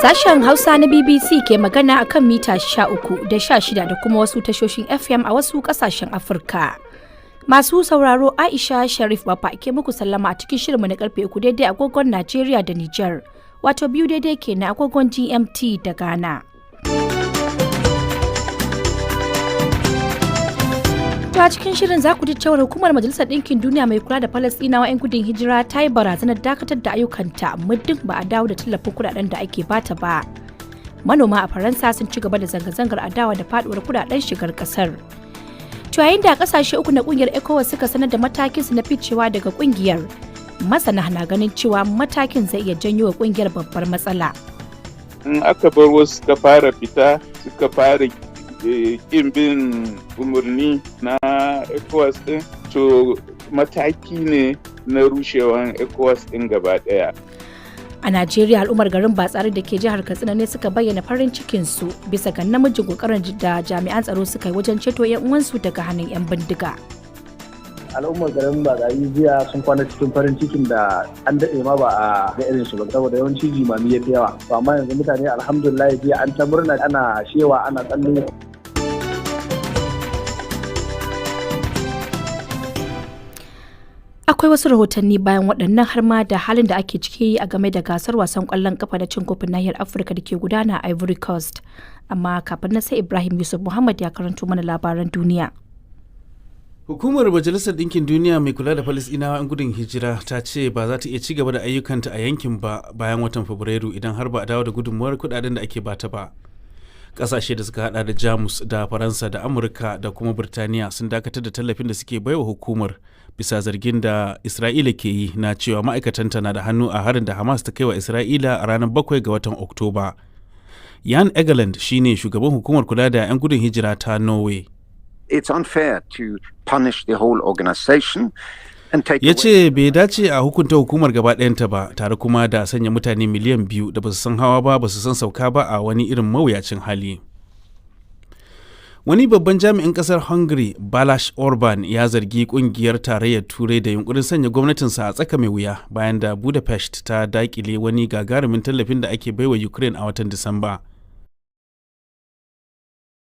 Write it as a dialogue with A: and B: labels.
A: Sashen Hausa na BBC ke magana a kan mita 13 da 16 da kuma wasu tashoshin FM a wasu kasashen Afirka. Masu sauraro, Aisha Sharif Baba ke muku sallama a cikin shirinmu na karfe 3 daidai agogon Najeriya da Nijar, wato 2 daidai ke na agogon GMT da Ghana. To, a cikin shirin za ku ji cewar hukumar Majalisar Ɗinkin Duniya mai kula da Falasɗinawa 'yan gudun hijira ta yi barazanar dakatar da ayyukanta muddin ba a dawo da tallafin kuɗaɗen da ake bata ba. Manoma a Faransa sun ci gaba da zanga-zangar adawa da faduwar kuɗaɗen shigar ƙasar. To, yayin da kasashe uku na kungiyar ECOWAS suka sanar da matakin su na ficewa daga kungiyar, masana na ganin cewa matakin zai iya janyo wa kungiyar babbar matsala.
B: In aka bar wasu suka fara fita, suka fara kin bin umarni na ECOWAS din, to mataki ne na rushewan ECOWAS din gaba daya.
A: A Najeriya, al'ummar garin Batsari da ke jihar Katsina ne suka bayyana farin cikin su bisa ga namijin kokarin da jami'an tsaro suka yi wajen ceto 'yan uwansu daga hannun 'yan bindiga.
C: Al'ummar garin Batsari jiya sun kwana cikin farin cikin da an daɗe ma ba a ga irin shi ba, saboda yawanci jimami ya fi yawa. To, amma yanzu mutane, alhamdulillah, jiya an ta murna, ana shewa, ana tsalle.
A: Akwai wasu rahotanni bayan waɗannan, har ma da halin da ake ciki a game da gasar wasan ƙwallon kafa na cin kofin nahiyar Afirka da ke gudana a Ivory Coast. Amma kafin nan, sai Ibrahim Yusuf Muhammad ya karanto mana labaran duniya.
D: Hukumar Majalisar Ɗinkin Duniya mai kula da Falasɗinawa 'yan gudun hijira ta ce ba za ta iya ci gaba da ayyukanta a yankin ba bayan watan Fabrairu idan har ba a dawo da gudunmuwar kuɗaɗen da ake bata ba. Ƙasashe da suka hada da Jamus da Faransa da Amurka da kuma Birtaniya sun dakatar da tallafin da suke baiwa hukumar bisa zargin da Isra'ila ke yi na cewa ma'aikatanta na da hannu a harin da Hamas ta kai wa Isra'ila a ranar 7 ga watan Oktoba. Jan Egeland shine shugaban hukumar kula da 'yan gudun hijira ta Norway.
E: It's unfair to punish the whole organization and take
D: Ya ce bai dace a hukunta hukumar gaba ɗayanta ba, tare kuma da sanya mutane miliyan 2 da ba su san hawa ba, ba su san sauka ba a wani irin mawuyacin hali. Wani babban jami'in kasar Hungary, Balash Orban, ya zargi kungiyar Tarayyar Turai da yunkurin sanya gwamnatinsa a tsaka mai wuya bayan da Budapest ta dakile wani gagarumin tallafin da ake baiwa Ukraine a watan Disamba.